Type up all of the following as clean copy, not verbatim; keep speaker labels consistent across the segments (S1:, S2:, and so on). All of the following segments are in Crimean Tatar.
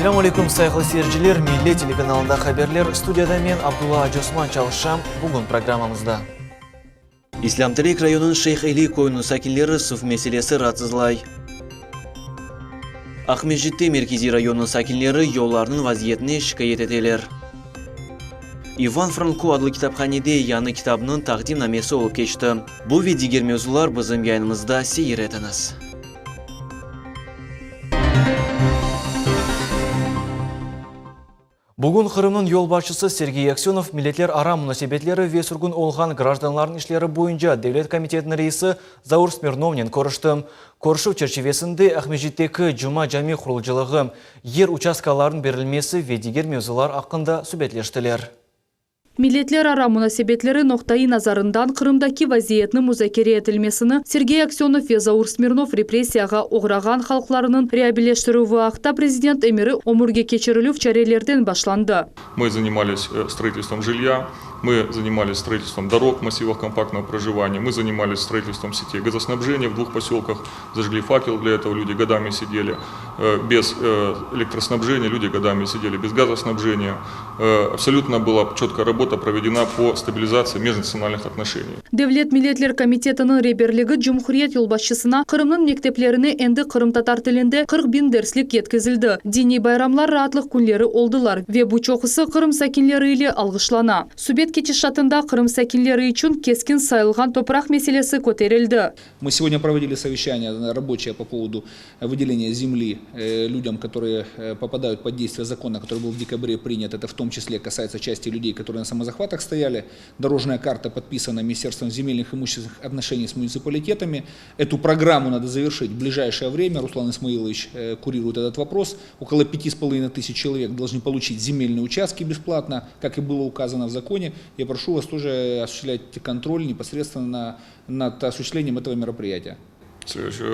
S1: Selâm aleyküm, sayğılı seyirciler! Millet telekanalında haberler, studiyada men, Abdulla Acıosman çalışam. Bugün programmamızda. İslâm-Terek rayonınıñ Şeyh Eli köyüniñ sakinleri suv meselesi raatsızlay. Aqmescitte merkeziy rayonnıñ sakinleri yollarnıñ vaziyetine şikâyet eteler. İvan Franko adlı kitaphanede yañı kitabnıñ taqdimnamesi olıp keçti. Bu ve diger mevzular bizim yayınımızda seyir etiñiz. Bugün Qırımnıñ yolbaşçısı Sergey Aksönov Milletlerara munasebetleri ve sürgün olğan grajdanlarnıñ işleri boyunca devlet komitetiniñ reisi Zaur Smirnovnen körüşti. Körüşüv çerçivesinde Aqmescitteki Cuma cami qurucılığı, yer uçastkalarınıñ berilmesi ve diger mevzular aqqında subetleştiler.
S2: Milletlerara munasebetleri noqtaiy nazarından Qırımdaki vaziyetni muzakere etilmesini Sergey Aksönov ve Zaur Smirnov repressiyağa oğrağan halqlarınıñ reabilileştirüvi aqta prezident emiri ömürge keçirilüv çarelerden başlandı.
S3: Мы занимались строительством жилья, мы занимались строительством дорог в массивах компактного проживания, мы занимались строительством сетей газоснабжения в двух поселках, зажгли факел для этого, люди годами сидели без электроснабжения, люди годами сидели без газоснабжения. Абсолютно была четкая работа проведена по стабилизации межнациональных отношений.
S2: Devlet milletler komitetiniñ reberligi cumhuriyet yolbaşçısına Qırımnıñ mekteplerine endi qırımtatar tilinde 40 biñ derslik yetkizildi, diniy bayramlar raatlıq künleri oldılar ve bu çoqusı Qırım sakinleri ile alğışlana. Subet ketişatında Qırım sakinleri içün keskin sayılğan topraq meselesi köterildi.
S4: Мы сегодня проводили совещание рабочее по поводу выделения земли людям, которые попадают под действие закона, который был в декабре принят. Это в том числе касается части людей, которые на самозахватах стояли. Дорожная карта подписана Министерством земельных и имущественных отношений с муниципалитетами. Эту программу надо завершить в ближайшее время. Руслан Исмаилович курирует этот вопрос. Около 5500 человек должны получить земельные участки бесплатно, как и было указано в законе. Я прошу вас тоже осуществлять контроль непосредственно над осуществлением этого мероприятия.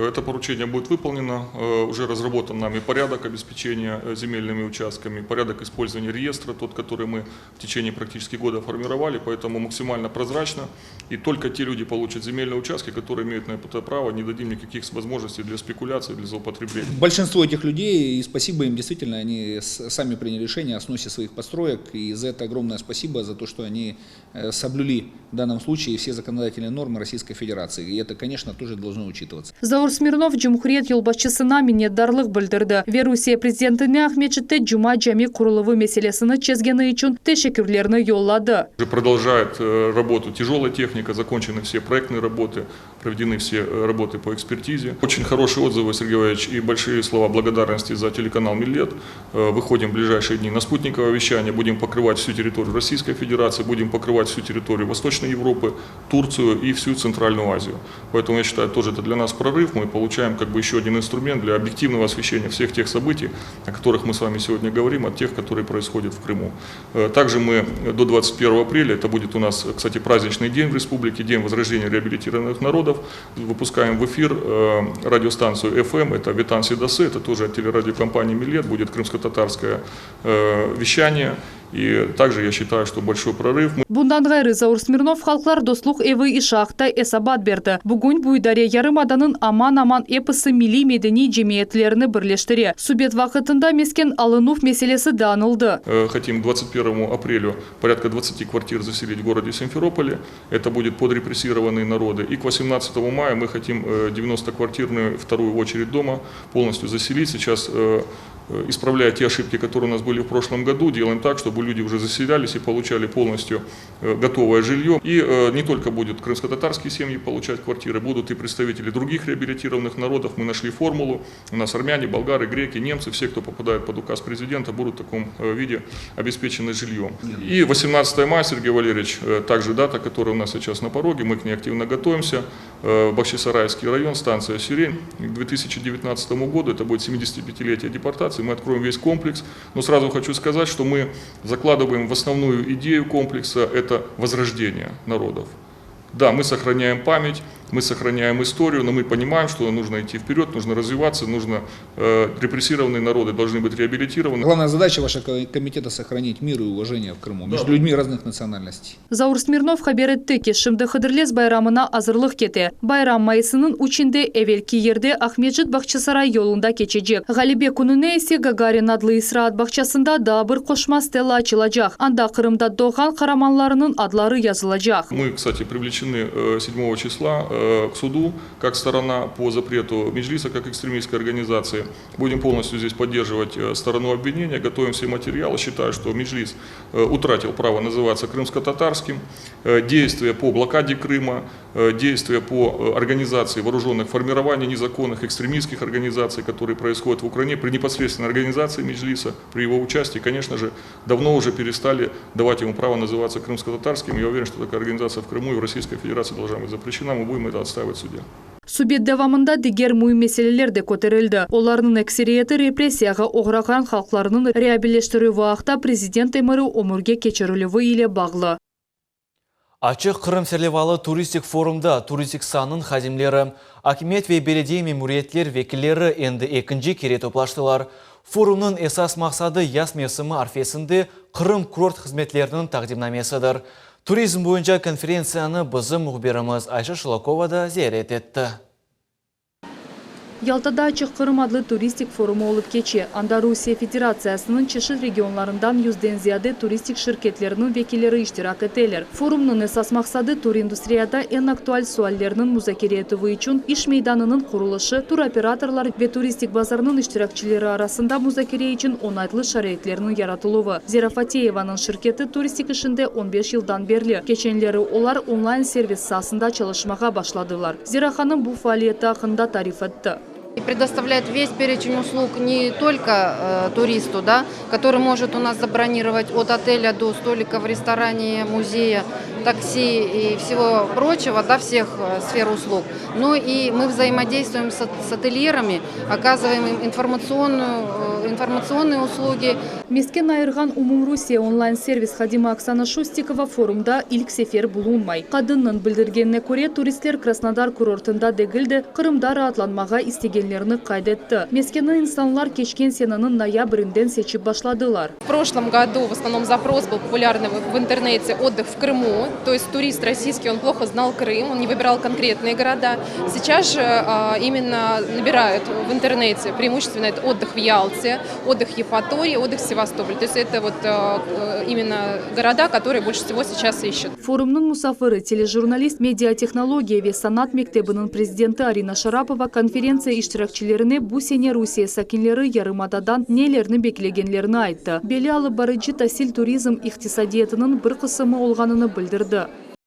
S3: Это поручение будет выполнено. Уже разработан нами порядок обеспечения земельными участками, порядок использования реестра, тот, который мы в течение практически года формировали, поэтому максимально прозрачно. И только те люди получат земельные участки, которые имеют на это право, не дадим никаких возможностей для спекуляций, для злоупотреблений.
S4: Большинство этих людей, и спасибо им, действительно, они сами приняли решение о сносе своих построек, и за это огромное спасибо, за то, что они соблюли в данном случае все законодательные нормы Российской Федерации. И это, конечно, тоже должно учитываться.
S2: Zaur Smirnov cumhuriyet yolbaşçısına minnetdarlıq bildirdi ve Rusiye prezidentine Aqmescitte Cuma cami quruluvı meselesini çezgeni içün teşekkürlerini yolladı.
S3: Продолжает работу тяжелая техника, закончены все проектные работы, проведены все работы по экспертизе. Очень хорошие отзывы, Сергей Валерьевич, и большие слова благодарности за телеканал «Миллет». Выходим в ближайшие дни на спутниковое вещание, будем покрывать всю территорию Российской Федерации, будем покрывать всю территорию Восточной Европы, Турцию и всю Центральную Азию. Поэтому я считаю, тоже это для нас прорыв. Мы получаем как бы еще один инструмент для объективного освещения всех тех событий, о которых мы с вами сегодня говорим, о тех, которые происходят в Крыму. Также мы до 21 апреля, это будет у нас, кстати, праздничный день в республике, День возрождения реабилитированных народов, выпускаем в эфир радиостанцию FM, это Ветан Седасы, это тоже от телерадиокомпании «Миллет», будет крымско-татарское вещание. И также я считаю, что большой прорыв.
S2: Bundan ğayrı Zaur Smirnov Halqlar dostluq evi işi aqta esabat berdi. Bugün bu idare yarımadanıñ aman-aman episi milliy medeniy cemiyetlerini birleştire. Subet vaqtında mesken alınuv meselesi de añıldı.
S3: Хотим к 21 апрелю порядка 20 квартир заселить в городе Симферополе. Это будет под репрессированные народы. И к 18 мая мы хотим 90-квартирную вторую очередь дома полностью заселить. Сейчас, исправляя те ошибки, которые у нас были в прошлом году, делаем так, чтобы люди уже заселялись и получали полностью готовое жилье. И не только будут крымско-татарские семьи получать квартиры, будут и представители других реабилитированных народов. Мы нашли формулу. У нас армяне, болгары, греки, немцы, все, кто попадает под указ президента, будут в таком виде обеспечены жильем. И 18 мая, Сергей Валерьевич, также дата, которая у нас сейчас на пороге, мы к ней активно готовимся. Бахчисарайский район, станция Сирень. К 2019 году, это будет 75-летие депортации, мы откроем весь комплекс. Но сразу хочу сказать, что мы закладываем в основную идею комплекса, это возрождение народов. Да, мы сохраняем память, Мы сохраняем историю, но мы понимаем, что нужно идти вперед, нужно развиваться, нужно э, репрессированные народы должны быть реабилитированы.
S4: Главная задача вашего комитета – сохранить мир и уважение в Крыму между людьми разных национальностей.
S2: Zaur Smirnov haber etti ki, şimdi Hıdırlez bayramına azırlıq kete. Bayram mayısınıñ üçünde evelki yerde Aqmescit-Bağçasaray yolunda keçecek. Ğalebe kününe ise Gagarin adlı istiraat bağçasında daa bir qoşma stela açılacaq. Anda Qırımda doğğan qaramanlarınıñ adları yazılacaq.
S3: Мы, кстати, привлечены 7 числа к суду как сторона по запрету Меджлиса как экстремистской организации. Будем полностью здесь поддерживать сторону обвинения, готовим все материалы. Считаю, что Меджлис утратил право называться крымско-татарским. Действия по блокаде Крыма, действия по организации вооруженных формирований незаконных экстремистских организаций, которые происходят в Украине, при непосредственной организации Меджлиса, при его участии, конечно же, давно уже перестали давать ему право называться крымско-татарским. Я уверен, что такая организация в Крыму и в Российской Федерации должна быть запрещена. Мы будем это отстаивать в суде.
S2: Subet devamında diger müim meseleler de köterildi. Olarnıñ ekseriyeti repressiyağa oğrağan halqlarnıñ reabilitatsiya aqta prezident emiri ömürge keçirilüvi ile bağlı.
S1: Açıq Qırım serlevalı turistik forumda turistik saanıñ hadimleri, akimiyet ve belediye memuriyetler vekilleri endi ekinci kere toplaştılar. Forumnıñ esas maqsadı yaz mevsimi arfesinde Qırım kurort hızmetleriniñ taqdimnamesidir. Turizm boyunca konferentsiyanı bizim mühbirimiz Ayşe Şulakova da ziyaret etti.
S2: Yaltada Açıq Qırım adlı turistik forumı olıp keçe. Anda Rusiye Federatsiyasınıñ çeşit regionlarından yüzden ziyade turistik şirketleriniñ vekilleri iştirak eteler. Forumnıñ esas maqsadı turindustriyada eñ aktual suallerniñ muzakere etüvi içün iş meydanınıñ qurulışı, turoperatorlar ve turistik bazarnıñ iştirakçileri arasında muzakere içün oñaytlı şaraitlerniñ yaratıluvı. Zera Fateyevanıñ şirketi turistik işinde 15 yıldan berli. Keçenleri olar onlayn servis saasında çalışmağa başladılar. Zera hanım bu faaliyeti aqqında tarif etti.
S5: И предоставляет весь перечень услуг не только э, туристу, да, который может у нас забронировать от отеля до столика в ресторане, музея, такси и всего прочего, да, всех э, сфер услуг, но и мы взаимодействуем с, с отельерами, оказываем им информационную, э, информационные услуги.
S2: Mesken ayırğan Umumrusiye onlayn-servis hadimi Oksana Şustikova forumda ilk sefer bulunmay. Qadınnıñ bildirgenine köre, turistler Krasnodar kurortında degil de Qırımda raatlanmağa istegenlerini qayd etti. Meskenni insanlar keçken seneniñ noyabrinden seçip başladılar.
S6: В прошлом году в основном запрос был популярный в интернете «Отдых в Крыму», то есть турист российский, он плохо знал Крым, он не выбирал конкретные города. Сейчас же именно набирают в интернете преимущественно это отдых в Ялте, отдых в Евпатории, отдых в Севастополе. То есть это вот именно города, которые больше всего сейчас ищут.
S2: Forumnıñ musafiri, telejurnalist, mediatehnologiya ve sanat mektebiniñ prezidenti Arina Şarapova konferentsiya iştirakçilerine bu sene Rusiye sakinleri yarımadadan nelerni beklegenlerini ayttı. Belli alıp barıcı tasil turizm iqtisadiyatınıñ bir qısımı olğanını bildirdi.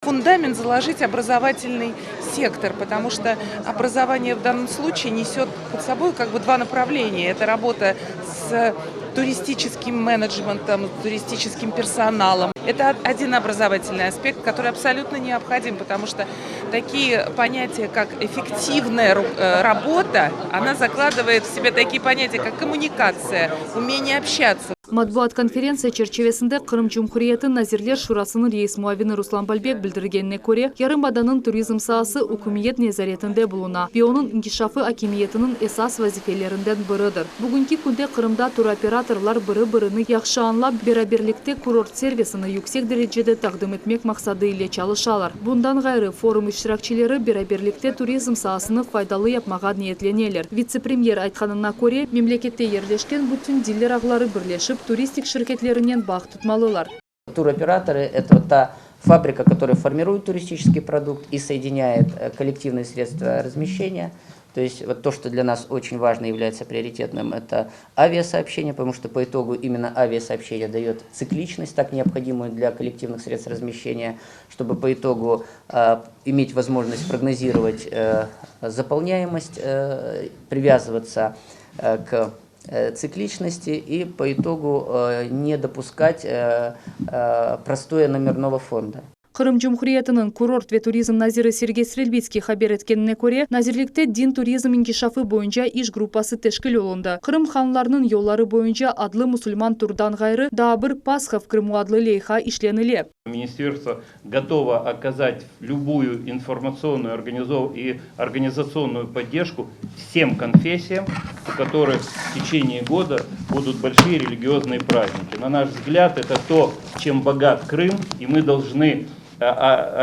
S7: Фундамент заложить образовательный сектор, потому что образование в данном случае несет под собой как бы два направления. Это работа с туристическим менеджментом, туристическим персоналом. Это один образовательный аспект, который абсолютно необходим, потому что такие понятия, как эффективная работа, она закладывает в себя такие понятия, как коммуникация, умение общаться.
S2: Matbuat konferentsiya çerçivesinde Qırım Cumhuriyeti Nazirler Şurasınıñ reis muavini Ruslan Balbek bildirgenine köre, yarımadanıñ turizm saası ükümet nezaretinde buluna ve onıñ inkişafı akimiyetiniñ esas vazifelerinden biridir. Bugünki künde Qırımda turoperatorlar biri-birini yahşı añlap, beraberlikte kurort servisini yüksek derecede taqdim etmek maqsadı ile çalışalar. Bundan ğayrı, forum iştirakçileri beraberlikte turizm saasını faydalı yapmağa niyetleneler. Vitse-premyer aytqanına köre, memlekette yerleşken bütün diler ağları birleşip, turistik şirketlerinen bağ tutmalılar.
S8: Туроператоры – это вот та фабрика, которая формирует туристический продукт и соединяет коллективные средства размещения. То есть вот то, что для нас очень важно и является приоритетным, это авиасообщение, потому что по итогу именно авиасообщение дает цикличность, так необходимую для коллективных средств размещения, чтобы по итогу иметь возможность прогнозировать заполняемость, привязываться к цикличности и по итогу не допускать простоя номерного фонда.
S2: Qırım Cumhuriyetiniñ kurort ve turizm naziri Sergey Strelbitskiy haber etkenine köre, nazirlikte din turizm inkişafı boyunca iş gruppası teşkil olundı. Qırım hanlarnıñ yolları boyunca adlı musulman turdan ğayrı, daa bir Pasha v Krımu adlı leyha işlenile.
S9: Ministerstvo gotovo okazat lübuyu informatsionnuyu i organizatsionnuyu podderjku vsem konfessiyam, u kotorıh v teçeniye goda budut bolşiye religioznıye prazdniki. Na naş vzglâd, eto to, çem bogat Krım, i mı dolžnı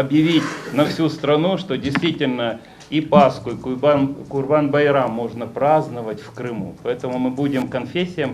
S9: obyavit na vsü stranu, çto deystvitelno i Pasku, i Kurban-bayram mojno prazdnovat v Krımu. Poetomu mı budem konfessiyam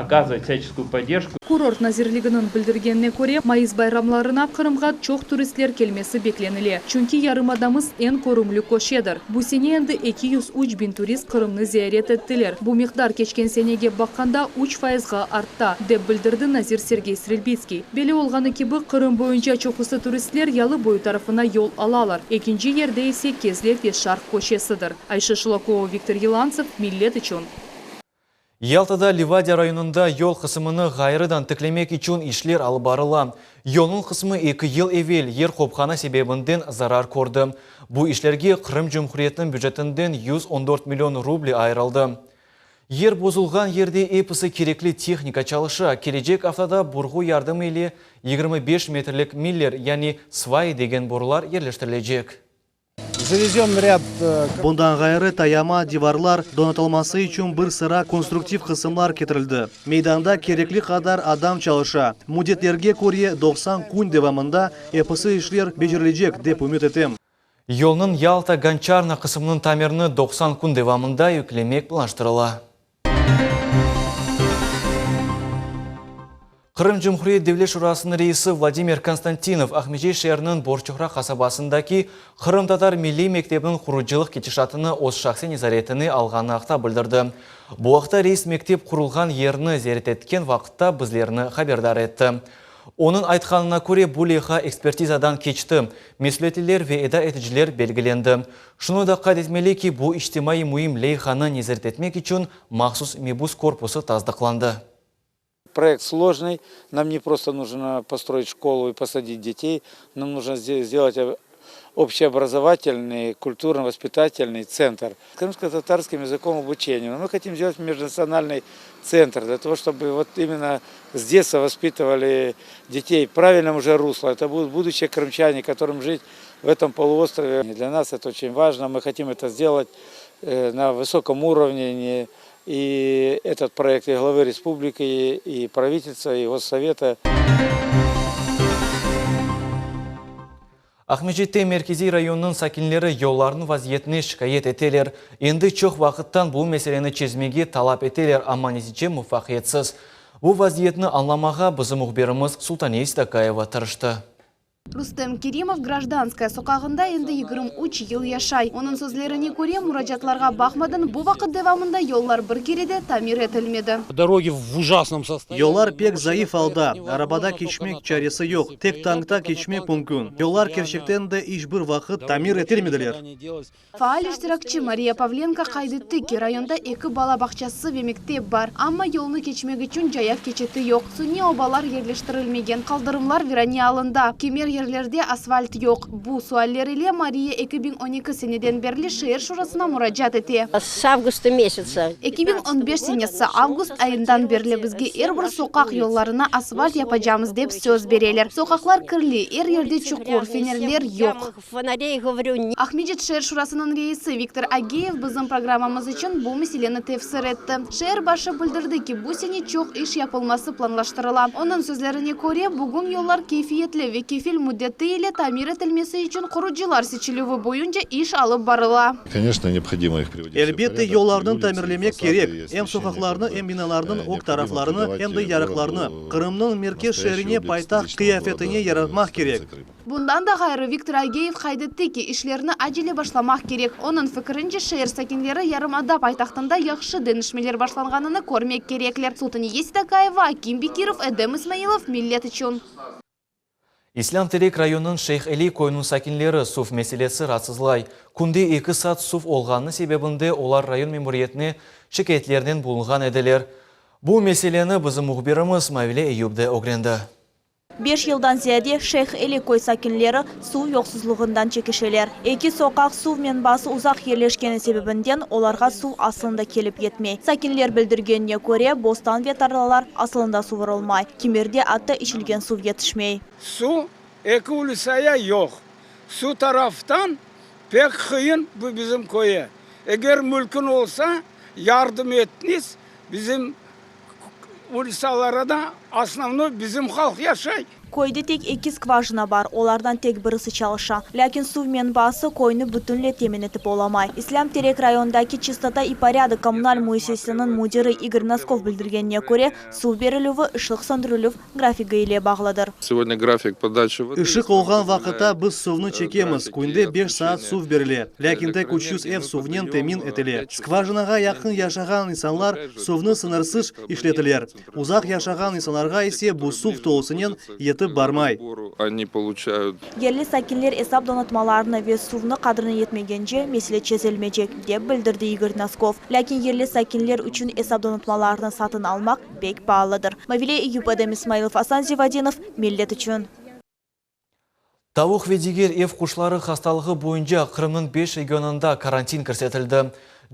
S9: okazıvat vsâçeskuyu podderjku.
S2: Kurort nazirliginiñ bildirgenine köre, mayıs bayramlarına Qırımğa çoq turistler kelmesi beklenile, çünki yarımadamız eñ körümli köşedir. Bu sene endi 203 biñ turist Qırımnı ziyaret ettiler, bu miqdar keçken senege baqqanda üç fayızğa artta, dep bildirdi nazir Sergey Strelbitskiy. Belli olğanı kibi, Qırım boyunca çoqusı turistler yalı boyu tarafına yol alalar, ekinci yerde ise Kezlev ve Şarq köşesidir. Ayşe Şulakova, Viktor Yelantsev, Millet içün.
S1: Yaltada Livadiya rayonında yol qısımını ğayrıdan tiklemek içün işler alıp barıla. Yolnıñ qısmı eki yıl evel yer qopqanı sebebinden zarar kördi. Bu işlerge Qırım Cumhuriyetiniñ bücetinden 114 million ruble ayırıldı. Yer bozulğan yerde episi kerekli tehnika çalışa. Kelecek aftada burğu yardımı ile 25 metrlik miller, yani svay degen borular yerleştirilecek.
S10: Zavезен ряд
S11: Bundan ğayrı, tayama, divarlar donatılması içün bir sıra konstruktiv qısımlar ketirildi. Meydanda kerekli qadar adam çalışa. Müddetlerge köre, 90 kün devamında episi işler becerilecek, dep ümüt etem.
S1: Yolnıñ Yalta-Gonçarna qısımınıñ tamirini 90 kün devamında yüklemek planlaştırıla. Qırım Cumhuriyet Devlet Şurasınıñ reisi Vladimir Konstantinov Aqmescit şeeriniñ Borçoqraq qasabasındaki qırımtatar milliy mektebiniñ qurucılıq ketişatını öz şahsiy nezaretine alğanı aqta bildirdi. Bu aqta reis mektep qurulğan yerni ziyaret etken vaqıtta bizlerni haberdar etti. Onıñ aytqanına köre, bu leyha ekspertizadan keçti, mesülietliler ve eda eticiler belgilendi. Şunı da qayd etmeli ki, bu içtimaiy müim leyhanı nezaret etmek içün mahsus mebus korpusı tasdıqlandı.
S12: Proект сложный, нам не просто нужно построить школу и посадить детей, нам нужно сделать общеобразовательный, культурно-воспитательный центр. Крымско-татарским языком обучения. Но мы хотим сделать межнациональный центр для того, чтобы вот именно с детства воспитывали детей в правильном уже русло. Это будут будущие крымчане, которым жить в этом полуострове. Для нас это очень важно, мы хотим это сделать на высоком уровне, не и этот проект и главы республики, и правительства, и Госсовета.
S1: Aqmescitte merkeziy rayonnıñ sakinleri yollarnıñ vaziyetine şikâyet eteler. Endi çoq vaqıttan bu meseleni çezmege talap eteler, amma netice muvafaqiyetsiz. Bu vaziyetni añlamağa bizim mühbirimiz Sultaniye Seytakayeva tırıştı.
S13: Rustem Kerimov Grajdanskaya soqağında endi 23 yıl yaşay. Onıñ sözlerine köre, muracaatlarğa baqmadan, bu vaqıt devamında yollar bir kere de tamir etilmedi.
S14: Дороги в ужасном состоянии.
S11: Yollar pek zayıf alda, arabada keçmek çaresi yoq, tek tankta keçmek mümkün. Yollar kerçekten de iç bir vaqıt tamir etilmediler.
S13: Faal iştirakçi Mariya Pavlenko qayd etti ki, rayonda eki bala bağçası ve mektep bar, amma yolnı keçmek içün cayav keçiti yoq, suniy obalar yerleştirilmegen, qaldırımlar virane alında, kimer yerlerde asfalt yoq. Bu sualler ile Mariya 2012 seneden berli şeer şurasına muracaat ete.
S15: С августа месяца.
S13: 2015 senesi avgust ayından berli bizge er bir soqaq yollarına asfalt yapacamız dep söz bereler. Soqaqlar kirli, er yerde çuqur, fenerler yoq.
S15: Фонарей, говорю,
S13: Aqmescit şeer şurasınıñ reisi Viktor Ageyev bizim programmamız içün bu meseleni tefsir etti. Şeer başı bildirdi ki, bu sene çoq iş yapılması planlaştırıla. Onıñ sözlerine köre, bugün yollar keyfiyetli ve kefil müddeti ile tamir etilmesi içün qurucılar seçilüvi boyunca iş alıp barıla.
S16: Конечно, необходимо их приводить.
S11: Elbette, yollarnı tamirlemek kerek, em soqaqlarnı, em binalarnıñ ög taraflarını, em de yarıqlarnı. Qırımnıñ merkez şeerine paytaht qıyafetine yaratmaq kerek.
S13: Bundan da ğayrı, Viktor Ageyev qayd etti ki, işlerni acele başlamaq kerek. Onıñ fikirince, şeer sakinleri yarımada paytahtında yahşı deñişmeler başlanğanını körmek kerekler. Sultaniye Seytakayeva, Akim Bekirov, Edem İsmailov, Millet içün.
S1: İslâm Terek rayonınıñ Şeyh Eli köyüniñ sakinleri suv meselesi raatsızlay. Künde eki saat suv olğanı sebebinde olar rayon memuriyetine şikâyetlernen bulunğan ediler. Bu meseleni bizim mühbirimiz Mavile Eyüp de ögrendi.
S17: Beş yıldan ziyade Şeyh Eli köy sakinleri suv yoqsuzlığından çekişeler. Eki soqaq suv menbası uzaq yerleşkeni sebebinden olarğa suv aslında kelip yetmey. Sakinler bildirgenine köre, bostan ve tarlalar aslında suvurılmay, kimerde atta içilgen suv yetişmey.
S18: Suv eki ulitsaya yoq. Suv taraftan pek qıyın bu bizim köye. Eger mülkün olsa, yardım etniz, bizim ulitsalara da osnovnoy bizim halq yaşay.
S17: Köyde tek eki skvajina bar, olardan tek birisi çalışa. Lâkin suv menbaası köyni bütünle temin etip olamay. İslâm Terek rayonındaki Çistota i poryadok kommunal müessisesiniñ müdiri İgor Noskov bildirgenine köre, suv berilüvi ışıq söndürilüv grafigi ile bağlıdır.
S19: Segodnâ grafik podaçi vody.
S11: Işıq olğan vaqıtta biz suvnı çekemiz, künde beş saat suv berile, lâkin tek 300 ev suvnen temin etile. Skvajinağa yaqın yaşağan insanlar suvnı sıñırsız işletiler. Uzaq yaşağan insanlarğa ise bu suv tolusınen yetip barmay.
S17: Yerli sakinler esap donatmalarını ve suvnı qadrini yetmegence, mesele çezilmeycek, dep bildirdi İgor Noskov. Lâkin yerli sakinler içün esap donatmalarını satın almaq pek paalıdır. Mavile Eyüp, Edem İsmailov, Asan Zivadinov, Millet içün.
S1: Tavuq ve diger ev quşları hastalığı boyunca Qırımnıñ beş regionında karantin kirsetildi.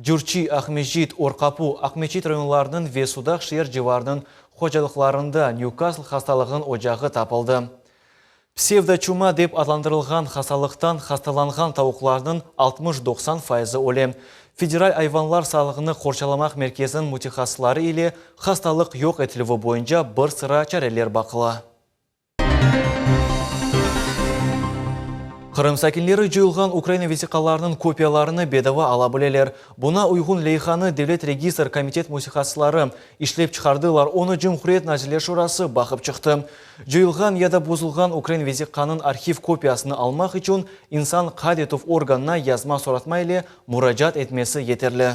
S1: Cürçi, Aqmescit, Orqapu, Aqmeçit rayonlarınıñ ve Sudaq şeer civarınıñ hocalıqlarında Nyukasl hastalığınıñ ocağı tapıldı. Psevdoçuma dep adlandırılğan hastalıqtan hastalanğan tavuqlarnıñ 60-90 fayızı öle. Federal ayvanlar sağlığını qorçalamaq merkeziniñ mütehassısları ile hastalıq yoq etilüvi boyunca bir sıra çareler baqıla. Qırım sakinleri coyulğan Ukraina vesiqalarınıñ kopiyalarını bedava ala bileler. Buña uyğun leyhanı Devlet registr komitet mütehassısları işlep çıqardılar, onı Cumhuriyet Nazirler Şurası baqıp çıqtı. Coyulğan ya da bozulğan ukrain vesiqanıñ arhiv kopiyasını almaq içün insan qayd etüv organına yazma soratma ile muracaat etmesi yeterli.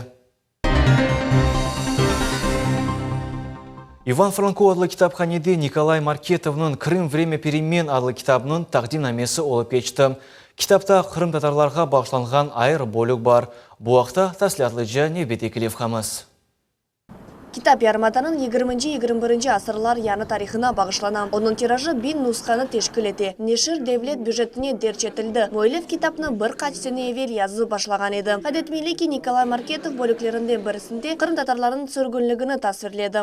S1: İvan Franko adlı kitaphanede Nikolay Marketovnıñ Krım vremya peremen adlı kitabınıñ taqdimnamesi olıp keçti. Kitapta qırımtatarlarğa bağışlanğan ayrı bölük bar. Bu aqta tafsilâtlıca nevbetteki levhamız.
S20: Kitap yarımadanıñ yigirminci-yigirmi birinci asırlar yañı tarihına bağışlana. Onıñ tirajı biñ nushanı teşkil ete. Neşir devlet bücetine derc etildi. Müellif kitapnı bir qaç sene evel yazıp başlağan edi. Qayd etmeli ki, Nikolay Marketov bölüklerinden birisinde qırımtatarlarnıñ sürgünligini tasvirledi.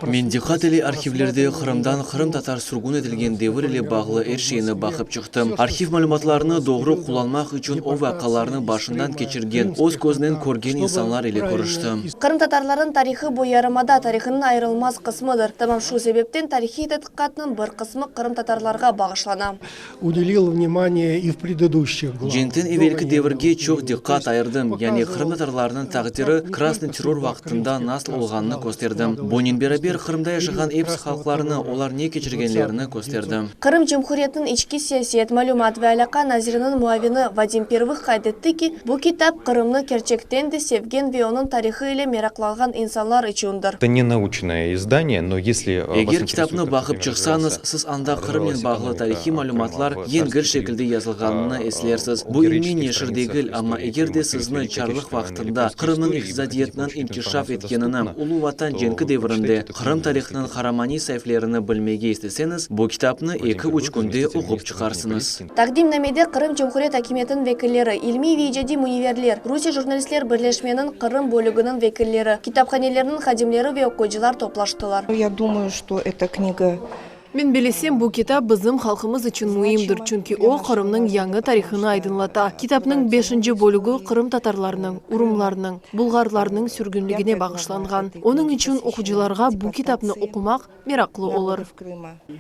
S1: Men diqqat ile arhivlerde Qırımdan qırımtatar sürgün etilgen devir ile bağlı er şeyni baqıp çıqtım. Arhiv malümatlarını doğru qullanmaq içün o vaqialarnı başından keçirgen, öz közünen körgen insanlar ile körüştim.
S20: Qırımtatarlarnıñ tarihı bu yarımada tarihınıñ ayırılmaz qısmıdır. Tamam şu sebepten tarihiy tedqiqatnıñ bir qısmı qırımtatarlarğa bağışlana.
S10: Udelil vnimaniye i v prededuşçih glavah.
S1: Cenkten evelki devirge çoq diqqat ayırdım, yani qırımtatarlarnıñ taqdiri krasnıy terror vaqtında nasıl olğanını kösterdim. Bunen beraber, Qırımda yaşağan episi halqlarnı, olar ne keçirgenlerini kösterdim.
S20: Qırım Cumhuriyetiniñ içki siyaset, malümat ve alâqa naziriniñ muavini Vadim Pervıh qayd etti ki, bu kitap Qırımnı kerçekten de sevgen ve onıñ tarihı ile meraqlanğan insanlar içündir.
S21: Eto ne nauçnoye izdaniye, no esli vas
S1: Eger kitapnı baqıp çıqsañız, siz anda Qırımnen bağlı tarihiy malümatlar yengil şekilde yazılğanını eslersiz. Bu ilmiy neşir degil, amma eger de sizni çarlıq vaqtında Qırımnıñ iqtisadiyatınıñ inkişaf etkenini, Ulu Vatan cenki devirinde Qırım tarihınıñ qaramaniy saiflerini bilmege isteseñiz, bu kitapnı eki-üç künde oqup çıqarsıñız.
S20: Taqdimnamede Qırım Cumhuriyet akimiyetiniñ vekilleri, ilmiy ve icadiy müniverler, Rusiye jurnalistler birleşmeniñ Qırım bölüginiñ vekilleri, kitaphanelerniñ hadimleri ve oquyıcılar toplaştılar.
S22: Ya dumayu, çto eta kniga
S23: Men bilesem, bu kitap bizim halqımız içün müimdir, çünki o, Qırımnıñ yañı tarihını aydınlata. Kitapnıñ beşinci bölügi qırımtatarlarnıñ, urumlarnıñ, bulğarlarnıñ sürgünligine bağışlanğan. Onıñ içün oqucılarğa bu kitapnı oqumaq meraqlı olur.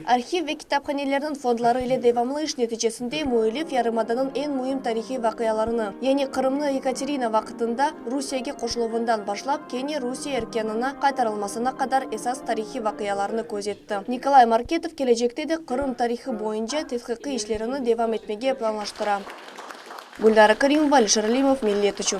S20: Arhiv ve kitaphanelerniñ fondları ile devamlı iş neticesinde müellif yarımadanıñ eñ müim tarihiy vaqialarını, yani Qırımnı Yekaterina vaqtında Rusiyege qoşuluvından başlap kene Rusiye erkânına qaytarılmasına qadar esas tarihiy vaqialarnı közetti. Nikolay Marketov kelecekte de Qırım tarihı boyunca tedqiqiy işlerini devam etmege planlaştıra. Gülnara Karimova, Alişer Alimov, Millet içün.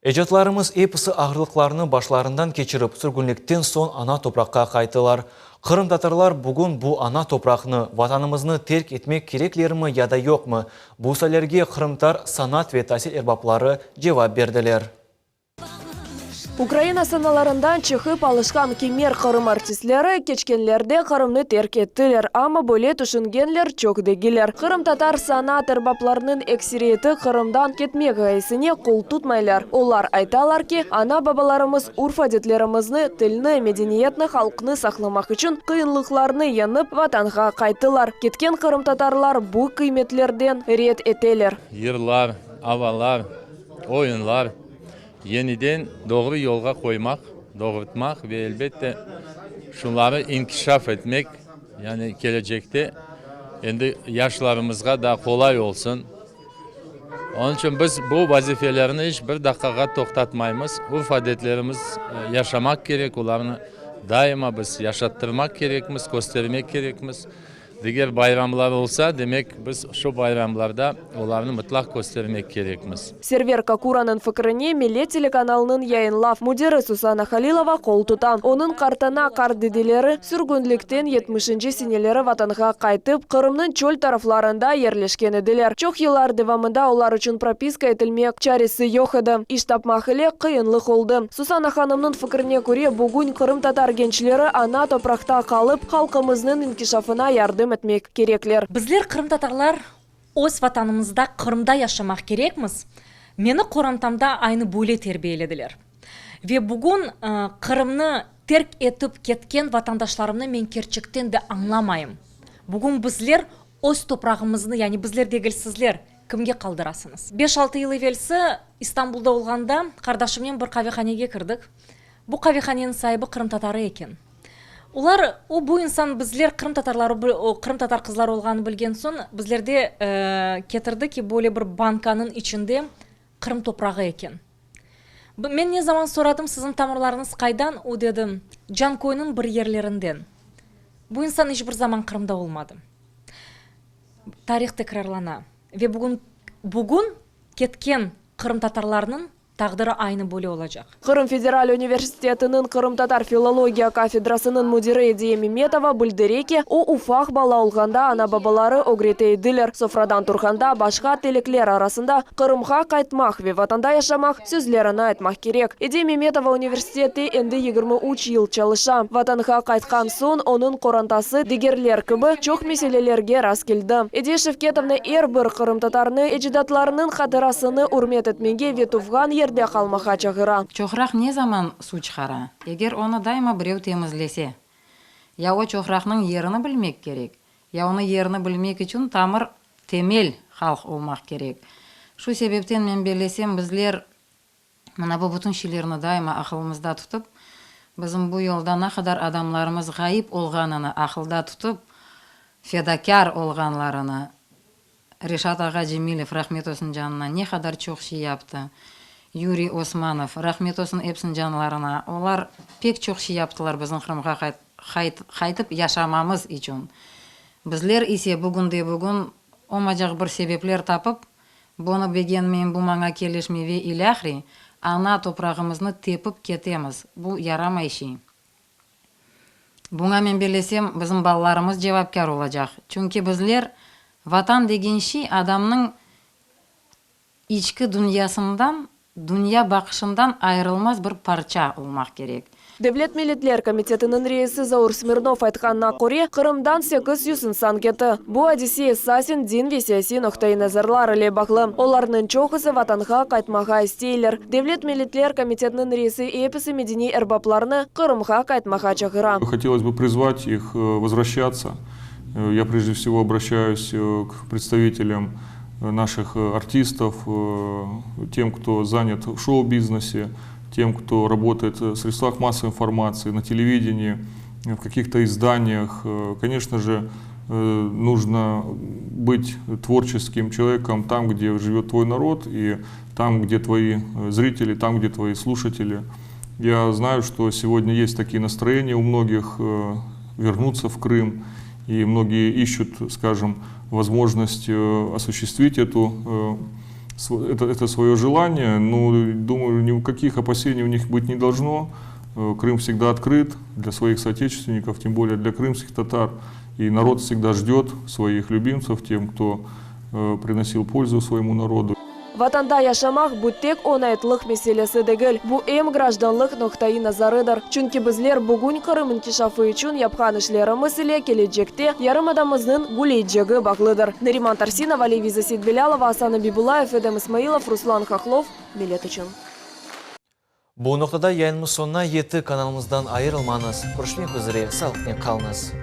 S1: Ecdatlarımız episi ağırlıqlarnı başlarından keçirip, sürgünlikten soñ ana topraqqa qayttılar. Qırımtatarlar bugün bu ana topraqnı, Vatanımıznı terk etmek kereklermi ya da yoqmı? Bu suallerge qırımtatar sanat ve tasil erbapları cevap berdiler.
S3: Ukraina sanalarından çıqıp alışqan kimer Qırım artistleri keçkenlerde Qırımnı terk ettiler, amma böyle tüşüngenler çoq degiller. Qırımtatar sanat erbaplarınıñ ekseriyeti Qırımdan ketmek ğayesine qol tutmaylar. Olar aytalar ki, ana-babalarımız urf-adetlerimizni, tilni, medeniyetni, halqnı saqlamaq içün qıyınlıqlarnı yeñip, Vatanğa qayttılar. Ketken qırımtatarlar bu qıymetlerden red eteler.
S4: Yırlar, avalar, oyunlar yeniden doğru yolğa qoymaq, doğurtmaq ve elbette şunları inkişaf etmek, yani kelecekte endi yaşlarımızğa da qolay olsun. Onıñ içün biz bu vazifelerni iç bir daqqağa toqtatmaymız. Urf-adetlerimiz yaşamaq kerek, olarnı daima biz yaşattırmaq kerekmiz, köstermek kerekmiz. Diger bayramlar olsa, demek, biz şu bayramlarda olarnı mıtlaq köstermek kerekmiz.
S3: Server Kakuranıñ fikrine Millet telekanalınıñ yayınlav müdiri Susana Halilova qol tuta. Onıñ qartana, qartdedeleri sürgünlikten yetmişinci seneleri Vatanğa qaytıp, Qırımnıñ çöl taraflarında yerleşken ediler. Çoq yıllar devamında olar içün propiska etilmek çaresi yoq edi. İş tapmaq ile qıyınlıq oldı. Susana hanımnıñ fikrine köre, bugün qırımtatar gençleri ana topraqta qalıp, halqımıznıñ inkişafına yardım etmek kerekler.
S5: Bizler, qırımtatarlar, öz Vatanımızda, Qırımda yaşamaq kerekmiz. Meni qorantamda aynı böyle terbiyelediler. Ve bugün Qırımnı terk etip ketken vatandaşlarımnı men kerçekten de añlamayım. Bugün bizler öz toprağımıznı, yani bizler degil, sizler, kimge qaldırasıñız? Beş-altı yıl evelsi İstanbulda olğanda qardaşımnen bir qavehanege kirdik. Bu qavehaneniñ saibi qırımtatarı eken. Olar, o, bu insan bizler qırımtatarları, qırımtatar qızları olğanını bilgen soñ, bizlerde ketirdi ki, böyle bir bankanıñ içinde Qırım toprağı eken. Men ne zaman soradım, siziñ tamırlarıñız qaydan, o dedi, Canköyniñ bir yerlerinden. Bu insan iç bir zaman Qırımda olmadı. Tarih tekrarlana ve bugün, bugün ketken qırımtatarlarnıñ Taqdiri aynı böyle olacaq.
S3: Qırım federal universitetiniñ qırımtatar filologiya kafedrasınıñ müdiri Ediye Memetova bildire ki, o ufaq bala olğanda ana-babaları ögrete ediler, sofradan turğanda başqa tilekler arasında Qırımğa qaytmaq ve Vatanda yaşamaq sözlerini aytmaq kerek. Ediye Memetova universitette endi 23 yıl çalışa. Vatanğa qaytqan soñ onıñ qorantası, digerler kibi, çoq meselelerge rastkeldi. Ediye Şevketovna er bir qırımtatarnı ecdatlarınıñ hatırasını ürmet etmege ve tuvğan yerde qalmağa çağıra.
S24: Çoqraq ne zaman suv çıqara? Eger onı daima birev temizlese. Ya o çoqraqnıñ yerini bilmek kerek, ya onı yerini bilmek içün tamır, temel halq olmaq kerek. Şu sebepten men bellesem, bizler Mına bu bütün şeylerni daima aqılımızda tutıp, bizim bu yolda ne qadar adamlarımız ğayıp olğanını aqılda tutıp, fedakâr olğanlarını, Reşat ağa Cemilev, rahmet olsun canına, ne qadar çoq şey yaptı, Yuriy Osmanov, rahmet olsun epsiniñ canlarına, olar pek çoq şey yaptılar bizim Qırımğa qaytıp yaşamamız içün. Bizler ise bugünde-bugün olmaycaq bir sebepler tapıp, Bunı begenmeyim, bu maña kelişmey ve ilâhre, ana toprağımıznı tepip ketemiz. Bu yaramay şey. Buña men bellesem, bizim balalarımız cevapkâr olacaq. Çünki bizler, Vatan degen şey adamnıñ içki dünyasından, dünya baqışından ayırılmaz bir parça olmaq kerek.
S3: Devlet milletler komitetiniñ reisi Zaur Smirnov aytqanına köre, Qırımdan 800 insan ketti. Bu adise esasen din ve siyasiy noqtai nazarlar ile bağlı. Olarnıñ çoqusı Vatanğa qaytmağa isteyler. Devlet milletler komitetiniñ reisi episi medeniy erbaplarnı Qırımğa qaytmağa çağıra.
S19: Hotelos бы призвать их возвращаться. Я прежде всего обращаюсь к представителям наших артистов, тем, кто занят в шоу-бизнесе, тем, кто работает в средствах массовой информации, на телевидении, в каких-то изданиях. Конечно же, нужно быть творческим человеком там, где живет твой народ, и там, где твои зрители, там, где твои слушатели. Я знаю, что сегодня есть такие настроения у многих вернуться в Крым, и многие ищут, скажем, возможность осуществить эту это, это свое желание, но, думаю, никаких опасений у них быть не должно. Крым всегда открыт для своих соотечественников, тем более для крымских татар. И народ всегда ждет своих любимцев, тем, кто приносил пользу своему народу.
S3: Vatanda yaşamaq, bu tek oñaytlıq meselesi degil, bu em grajdanlıq noqtaiy nazarıdır. Çünki bizler bugün Qırım inkişafı içün yapqan işlerimiz ile kelecekte yarımadamıznıñ güleycegi bağlıdır. Nariman Tarsinova, Leviza Seytbelâlova, Asan Abibullayev, Edem İsmailov, Ruslan Hahlov, Millet içün.
S1: Bu noqtada yayınımız soñuna yetti, kanalımızdan ayırılmañız. Körüşmek üzre, sağlıqnen qalıñız.